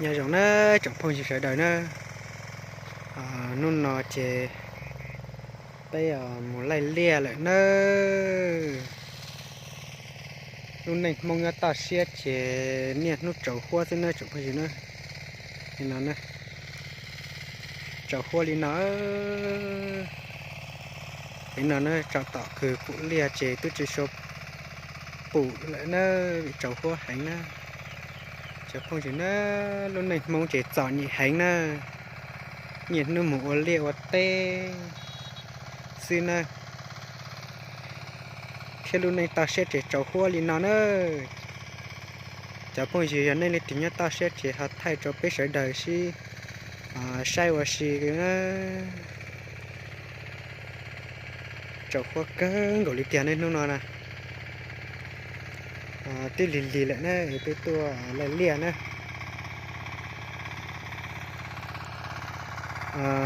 Nyob zoo nawb tsoom phooj ywg sawv daws nawb. Hnub no ces peb mus laij liaj lawm nawb. Lub neej Hmoob nyob toj siab ces niaj hnub tsaus huab xwb nawb tsoom phooj ywg nawb. Li no, tsaus huab li no. Li no na, tso tom kws pum liaj ces twb tsis suav pum lawm na, vim tsaus huab heev na. Cov phooj ywg na, lub neej Hmoob ces txom nyem heev na, niaj hnub mus ua liaj ua teb xwb na, thiab lub neej toj siab ces tsaus huab li no na. Cov phooj ywg yog nej leej twg nyob toj siab ces ho thaij rau peb sawv daws sib saib ua si na. Tsaus huab kawg nkaus li tiag ne hnub no na. Twb lig lig lawm na, peb tuaj laij liaj na.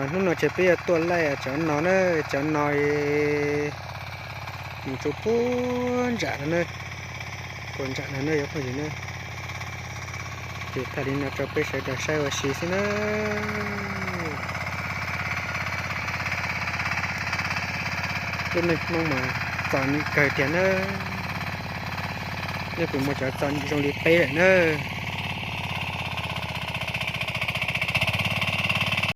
Hnub no ces peb yuav tuaj laij cov no na, cov no mus rau puag nram no na, puag nram no na cov phooj ywg na. Ces thaij li no rau peb sawv daws saib ua si xwb na. Lub neej Hmoob mas txom nyem kawg tiag na. Nej puas muaj cov txom nyem zoo li peb lawm na?